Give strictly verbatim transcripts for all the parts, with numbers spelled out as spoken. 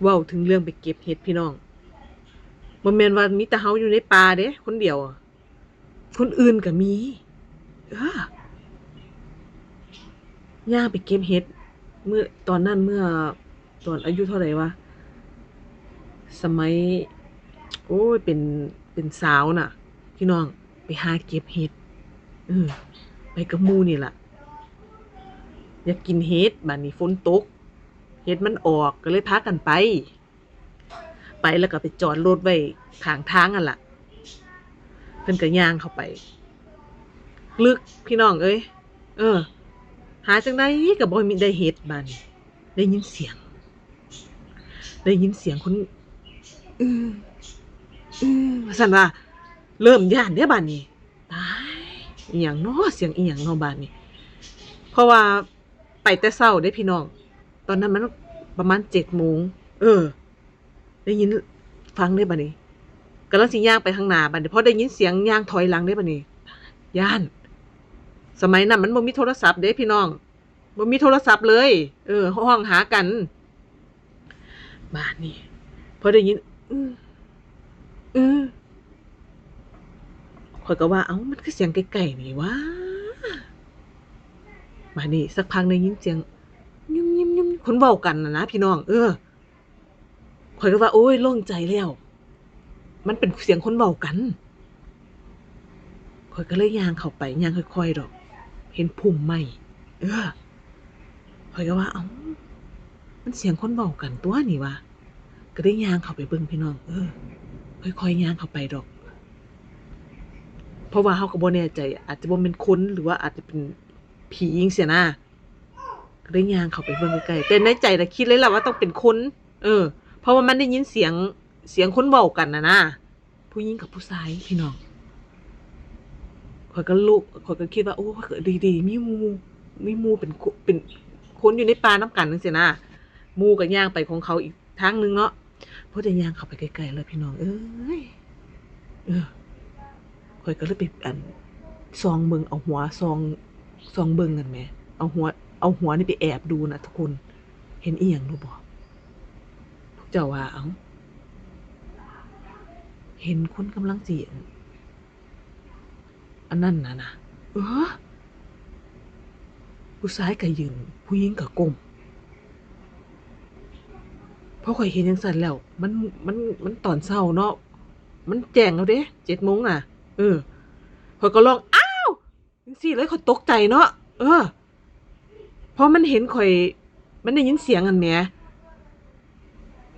เว้าถึงเรื่องไปเก็บเห็ดพี่น้อง บ่แม่นว่ามีแต่เฮาอยู่ในป่าเด้ คนเดียวอะ คนอื่นก็มี เออ ย่างไปเก็บเห็ด เมื่อ ตอนนั้น เมื่อ ตอนอายุเท่าใดวะ สมัย โอ้ย เป็น เป็นสาวน่ะ พี่น้อง ไปหาเก็บเห็ด เออ ไปกับหมู่นี่ล่ะ อยากกินเห็ด บาดนี้ฝนตก เห็ดมันออก ก็เลยพากันไป ไปแล้วก็ไปจอดรถไว้ข้างทางหั่นล่ะ เพิ่นก็ย่างเข้าไป ลึก พี่น้องเอ้ย เออ หาจั่งใดก็บ่มีได้เห็ด บาดนี้ ได้ยินเสียง ได้ยินเสียงคน อือ อือ ว่าซั่นว่า เริ่มย้านเด้บาดนี้ ตาย อิหยังน้อ เสียงอิหยังน้อบาดนี้ เพราะว่าไปแต่เช้าเด้พี่น้อง ตอนนั้นมันประมาณเจ็ดโมง เออ ได้ยิน ฟังเด้บาดนี้ กำลังสิย่างไปข้างหน้า บาดนี้ พอได้ยินเสียงย่างถอยหลังเด้บาดนี้ ย้าน สมัยนั้นมันบ่มีโทรศัพท์เด้พี่น้อง บ่มีโทรศัพท์เลย เออ ฮ้องหากัน บาดนี้ พอได้ยิน อือ อือ ข้อยก็ว่า เอ้า มันคือเสียงไกลๆนี่หว่า บาดนี้สักพักได้ยินเสียง ยุ่มๆๆ คนเว้ากันน่ะนะพี่น้อง เออ ข้อยก็ว่า โอ้ย โล่งใจแล้ว มันเป็นเสียงคนเว้ากัน ข้อยก็เลยย่างเข้าไป ย่างค่อยๆดอก เห็นพุ่มไม้ เออ ข้อยก็ว่า เอ้า มันเสียงคนเว้ากันตั๊วนี่หว่า ก็เลยย่างเข้าไปเบิ่งพี่น้อง เออ ค่อยๆย่างเข้าไปดอก เพราะว่าเฮาก็บ่แน่ใจ อาจจะบ่แม่นคน หรือว่าอาจจะเป็นผีจั่งซี้นะ ก็เลยย่างเข้าไปเบิ่งใกล้ๆ แต่ในใจน่ะคิดเลยล่ะว่าต้องเป็นคน เออ เพราะว่ามันได้ยินเสียง เสียงคนเว้ากันน่ะนะ ผู้หญิงกับผู้ชายพี่น้อง ข้อยก็ลุก ข้อยก็คิดว่า โอ้ ดีๆ มีหมู่ มีหมู่เป็นคุ เป็นคนอยู่ในป่านำกันจั่งซี้นะ หมู่ก็ย่างไปของเขาอีกทางหนึ่งเนาะ พอได้ย่างเข้าไปใกล้ๆแล้วพี่น้องเอ้ย เออ ข้อยก็เลยไป อั่น ส่องเบิ่ง เอาหัวส่อง ส่องเบิ่งนั่นแหม เอาหัว เอาหัวนี่ไปแอบดูน่ะทุกคน เห็นอิหยังรู้บ่ พวกเจ้าว่า เอ้า เห็นคนกำลังสิ อันนั้นน่ะนะ เออ ผู้ชายก็ยืน ผู้หญิงก็ก้ม พอข้อยเห็นจั่งซั้นแล้ว มัน มัน มันตอนเช้าเนาะ มันแจ้งแล้วเด้ เจ็ดโมงน่ะ เออ ข้อยก็ร้อง อ้าว จั่งซี้เลย ข้อยตกใจเนาะ เออ พอมันเห็นข้อย มันได้ยินเสียงหั่นแหม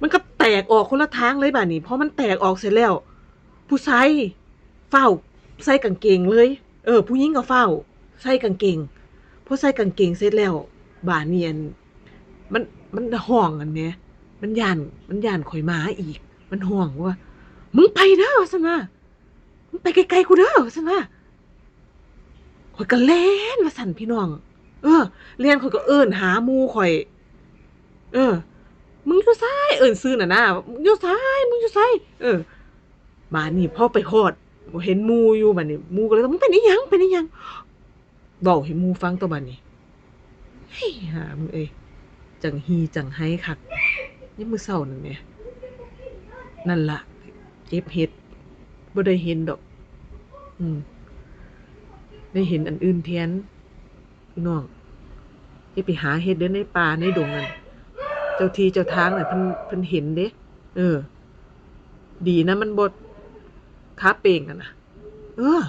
มันก็แตกออกคนละทางเลยบาดนี้ พอมันแตกออกเสร็จแล้ว ผู้ชายฟ้าวใส่กางเกงเลย เออ ผู้หญิงก็ฟ้าวใส่กางเกง พอใส่กางเกงเสร็จแล้ว บาดนี้ อั่น มัน มันฮ้องหั่นแหม มันย้าน มันย้านข้อยมาอีก มันฮ้องว่า มึงไปเด้อ ว่าซั่นว่า มึงไปไกลๆกูเด้อ ว่าซั่นว่า ข้อยก็แล่นว่าซั่นพี่น้อง เออ แล่นข้อยก็เอิ้นหาหมู่ข้อย เออ มึงอยู่ไส เอิ้นชื่อน่ะนะ มึงอยู่ไส มึงอยู่ไส เออ บาดนี้พอไปฮอด เห็นหมู่อยู่ บาดนี้หมู่ก็เลยว่า มึงเป็นอิหยัง เป็นอิหยัง เว้าให้หมู่ฟังตั๊วบาดนี้ เฮ้ย ห่ามึงเอ้ย จั่งฮี่จั่งไห้คัก ยามมื้อเช้านั่นแหม นั่นล่ะ เก็บเห็ด บ่ได้เห็นดอก อืม ได้เห็นอันอื่นแทน พี่น้อง อย่าไปหาเห็ดเด้อในป่าในดงนั่น เจ้าที่เจ้าทางน่ะ เพิ่น เพิ่นเห็นเด้ เออ ดีนะมันบ่คาเป๋งอะนะ เออ